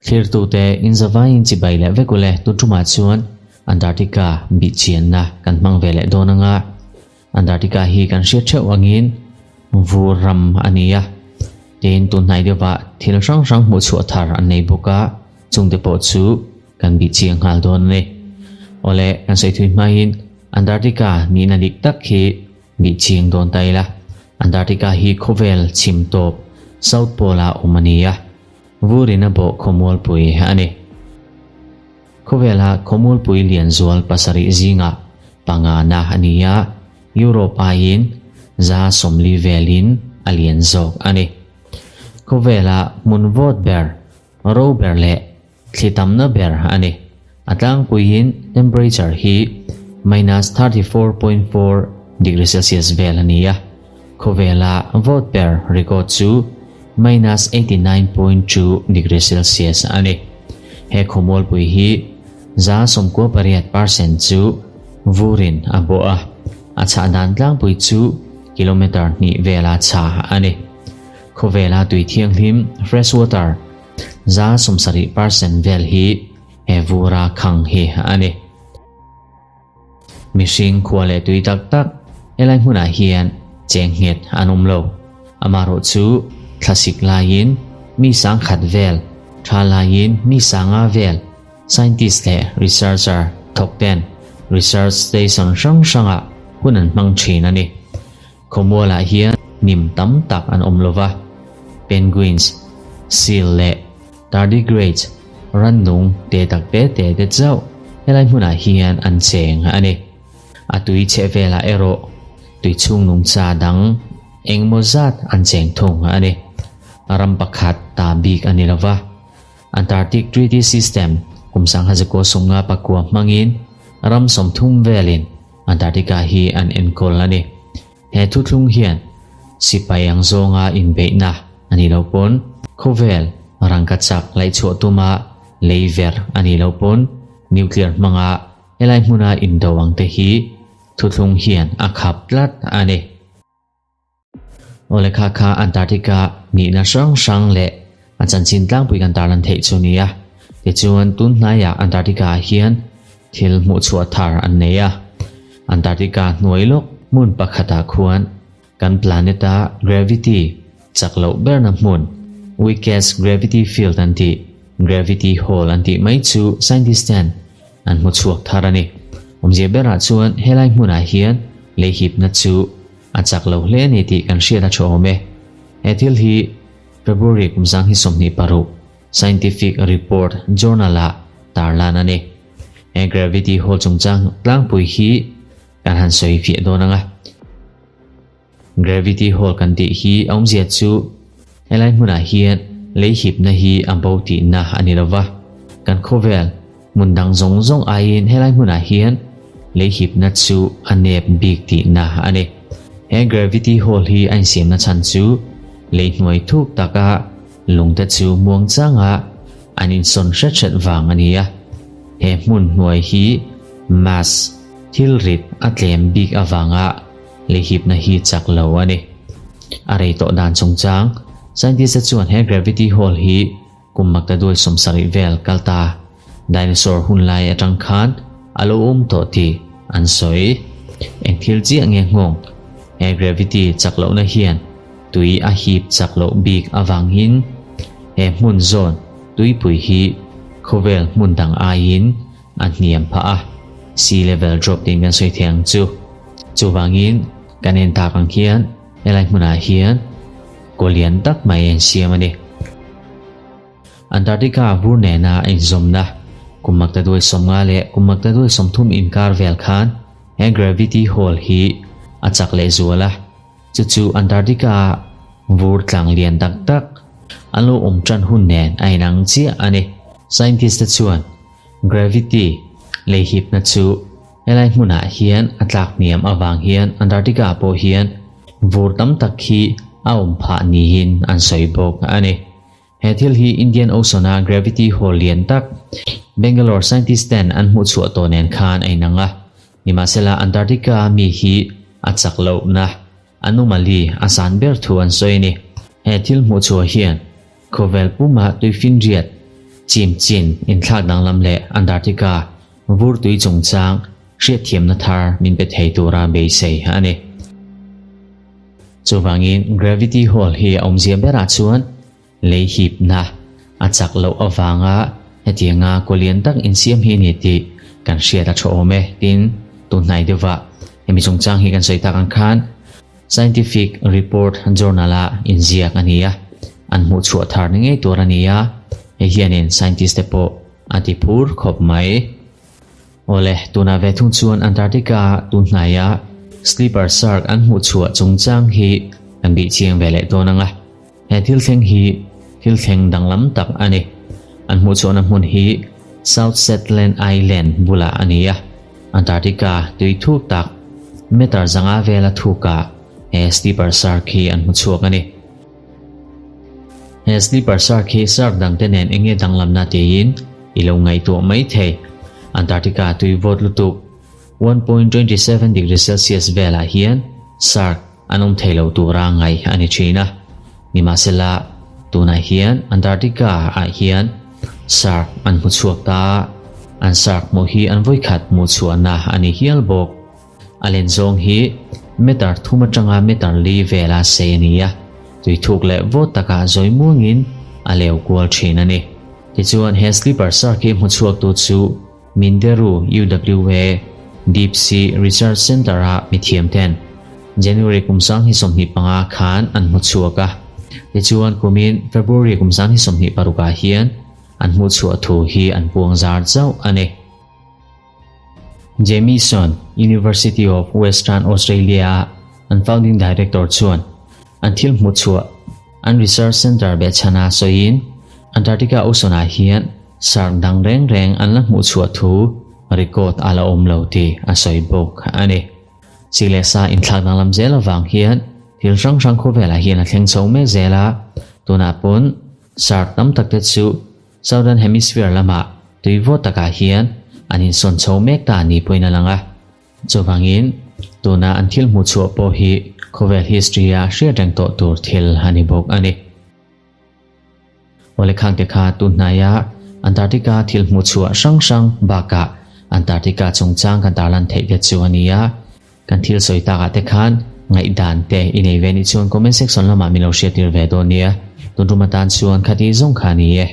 Thlirtute inzavaiin chibai leh vek ule tun tumah chuan Antarctica bihchianna kan hmang ve leh dawn anga Antarctica hi kan hriat theuh angin vur ram a ni a, tin tun hnai deuhah thil hrang hrang hmuh chhuah thar an nei bawk a, chungte pawh chu kan bih chiang nghal dawn a ni. Awle, kan sawi thui hmain Antarctica nihna dik tak hi bih chiang dawn ta ila. Antarctica hi khawvel chhim tawp South Pole-a awm a ni a, vurin a bawh khawmualpui a ni. Khawvela khawmualpui lian zual pasarih zingah pangana a ni a, Europe aiin 40% velin a lian zawk a ni. Khawvela hmun vawt ber, ro ber leh thli tamna ber a ni. A tlangpuiin temperature hi minus 34.4 degree Celsius vel a ni a, khawvela vawt ber record chu minus 89.2 degree Celsius a ni. He khawmualpui hi 98% chu vurin a bawh a, a chhah dan tlangpui chu kilometre hnih vela chha a ni. Khawvela tui thianghlim, fresh water, 70% vel hi he vura khang hi a ni. Mihring khua leh tui tak tak helai hmunah hian cheng nghet an awm lo. Amaherawh chu thlasik laiin mi sang khat vel, tha laiin mi sanga vel scientist leh researcher thawk ten research station hrang hrangah hun an hmang thin a ni. Khawmualah hian hnim tam tak an awm lova, penguins, seal leh tardigrades rannung te tak te te te chauh helai hmunah hian an cheng a ni. A tui chhe velah erawh tui chhung nungcha dang engemaw zat an cheng thung a ni. Ram pakhat ta bik a ni lova, Antarctic Treaty System kum 1959 hmangin ram 30 velin Antarctica hi an enkawl a ni. He thuthlung hian sipai ang zawnga inbeihna a nih loh pawn khawvel rangka chak laihchhuah tuma lei ver a nih loh pawn nuclear hmanga helai hmuna indo ang te hi thuthlung hian a khap tlat a ni. Awle kha kha Antarctica nihna hrang hrang leh a chanchin tlangpui kan tarlan theih chu nia. Tichuan tun hnaiah Antarctica ah hian thil hmuhchhuah thar an nei a. Antarctica hnuai lawk hmun pakhatah khuan kan planet-a gravity chak loh berna hmun, weakest gravity field an tih, gravity hole an tih mai chu scientist ten an hmu chhuak thar a ni. Awmzia berah chuan helai hmunah hian leihipna chu A chak lo hle a ni tih kan hriat a tha awm e. He thil hi February kum 2026 Scientific Report Journal ah tarlan a ni. He gravity hole chungchang tlangpui hi kan han sawi fiah dawn ang a. Gravity hole kan tih hi a awmzia chu helai hmunah hian lei hipna hi a bo tihna a ni lova. Kan khawvel Hmun dang zawng zawng aiin helai hmunah hian lei hipna chu a nep bik tihna a ni. He gravity hole hi a insiamna chhan chu lei hnuai thuk taka lungte chu muang changa an insawn hret hret vang a ni a. He hmun hnuai hi mass, thil rit, a tlem bik avanga lei hipna hi chak lo a ni. A rei tawh dan chungchang, scientist-te chuan he gravity hole hi Kum maktaduai 70 vel kal ta dinosaur hun lai atang khan a lo awm tawh tih an sawi. Eng thil chiah nge nghawng? He gravity chak lohna hian tui a hip chak loh bik avangin he hmun zawn tuipui hi khawvel hmun dang aiin a hniam phah a, sea level drop tiin kan sawi thei ang chu. Chuvangin kan en tak ang hian helai hmunah hian kaw lian tak mai a insiam a ni. Antarctica vur nena a inzawmna kum maktaduai 50 leh kum maktaduai 30 inkar vel khan he gravity hole hi a chak leh zual a, chu chu Antarctica vur tlang lian tak tak an lo awm tan hun nen a inang chiah a ni. Scientist te chuan gravity lei hipna chu helai hmunah hian a tlak hniam avang hian Antarctica pawh hian vur tam tak hi a awm phah niin an sawi bawk a ni. He thil hi Indian Ocean-a gravity hole lian tak Bangalore scientist ten an hmuh chhuah tawh nen khan a inang a, nimahsela Antarctica mi hi a chak lohna anomaly a san ber thu an sawi a ni. He thil hmuh chhuah hian. Khawvel puma tuifinriat chim chin inthlak danglam leh Antarctica vur tui chungchang hriatthiamna thar min pe thei tura beisei a ni. Chuvangin gravity hole hi a awmzia berah chuan lei hipna a chak loh avanga hetianga kaw lian tak insiam hi a ni tih kan hriat a tha awm e. Tin, tunhnai deuhvah hemi chungchang hi kan sawi tak ang khan Scientific Report Journal-a inziak a ni a, an hmuh chhuah thar ni ngei tur a ni a, hei hianin scientist te pawh a ti phur khawp mai. Awle, tunah ve thung chuan Antarctica tun hnaia sleeper shark an hmuh chhuah chungchang hi kan bih chiang ve leh dawn ang a. He thil thleng hi thil thleng danglam tak a ni. An hmuh chhuahna hmun hi South Shetland Island bulah a ni a. Antarctica tui thuk tak meter zanga vela thukah he sleeper shark hi an hmu chhuak a ni. He sleeper shark hi shark dangte nen eng nge danglamna tiin i lo ngaihtuah mai thei. Antarctica tui vawt lutuk 1.27 degree Celsius velah hian shark an awm thei lo tura ngaih a ni thin a. Nimahsela, tunah hian Antarctica ah hian shark an hmu chhuak ta a, an shark hmuh hi an vawikhat hmuh chhuahna a ni hial bawk. A len zawng hi meter thum atanga meter li vela sei a ni a, tui thuk leh vawt takah zawi muangin a leu kual thin a ni. Tichuan he sleeper shark hi hmu chhuaktu chu Minderoo UWA Deep Sea Research Centre-a mithiam ten January kum 2025 khan an hmu chhuak a, tichuan kumin February kum 2026 ah hian an hmuh chhuah thu hi an puang zar chauh a ni. Jamieson, University of Western Australia-a an founding director chuan an thil hmuh chhuah an research centre behchhana sawiin Antarctica Ocean-ah hian shark dang reng reng an la hmuh chhuah thu record a la awm lo tih a sawi bawk a ni. Chi leh sa inthlak danglam zel avang hian thil hrang hrang khawvelah hian a thleng chho mek zel a, tunah pawn shark tam tak te chu Southern Hemisphere lamah tui vawt takah hian an insawn chho mek ta ni pawhin a lang a. Chuvangin, tuna an thil hmuh chhuah pawh hi khawvel history-a hriat reng tawh tur thil a ni bawk a ni. Awle khangte kha tun hnaia Antarctica thil hmuh chhuah hrang hrang bakah Antarctica chungchang kan tarlan theih te chu a ni a. Kan thil sawi takah te khan ngaihdan te i nei ve nih chuan comment section lamah min lo hriattir ve dawn nia. Tun rum atan chuan khati zawng kha a ni e.